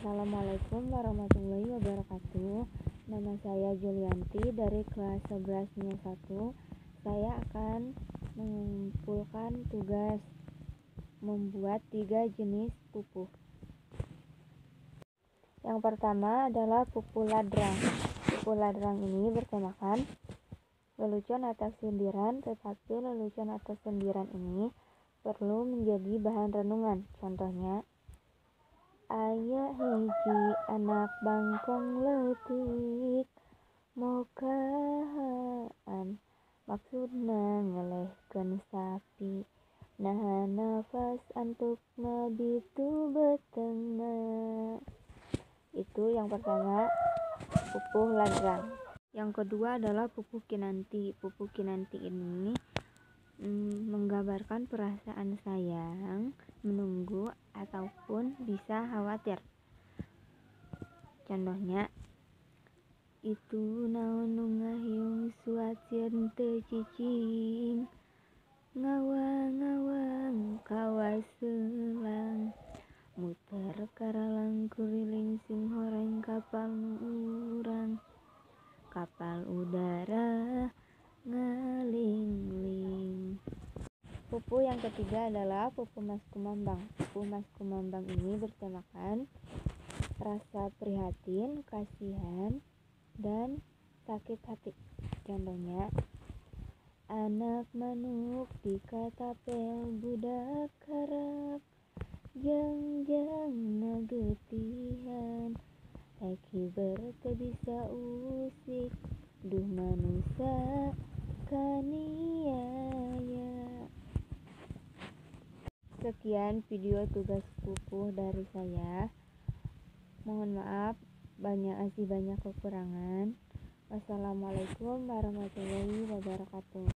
Assalamualaikum warahmatullahi wabarakatuh. Nama saya Julianti dari kelas 11 MIA 1. Saya akan mengumpulkan tugas membuat 3 jenis pupuh. Yang pertama adalah pupuh ladrang. Pupuh ladrang ini bertemakan lelucon atau sindiran, tetapi lelucon atau sindiran ini perlu menjadi bahan renungan. Contohnya, aya hiji anak bangkong leutik mokahaan maksudna ngelehkeun sapi nahan nafas antuk ngabitu beteungna. Itu yang pertama, pupuh ladrang. Yang kedua adalah pupuh kinanti. Pupuh kinanti ini menggambarkan perasaan sayang, menunggu, ataupun bisa khawatir. Contohnya, itu naon nu ngahiung suacieun teu cicing, ngawang-ngawang kawaselang, muter karalang kuriling sing horeng kapal nu urang, kapal udara ngalingling. Pupuh yang ketiga adalah pupuh Mas Kumambang. Pupuh Mas Kumambang ini bertemakan rasa prihatin, kasihan, dan sakit hati. Contohnya, anak manuk dikatapel budak harap, jang-jang nagetihan, rek hiber teu bisa usik, duh manusa kaniaya. Sekian video tugas pupuh dari saya. Mohon maaf masih banyak kekurangan. Wassalamualaikum warahmatullahi wabarakatuh.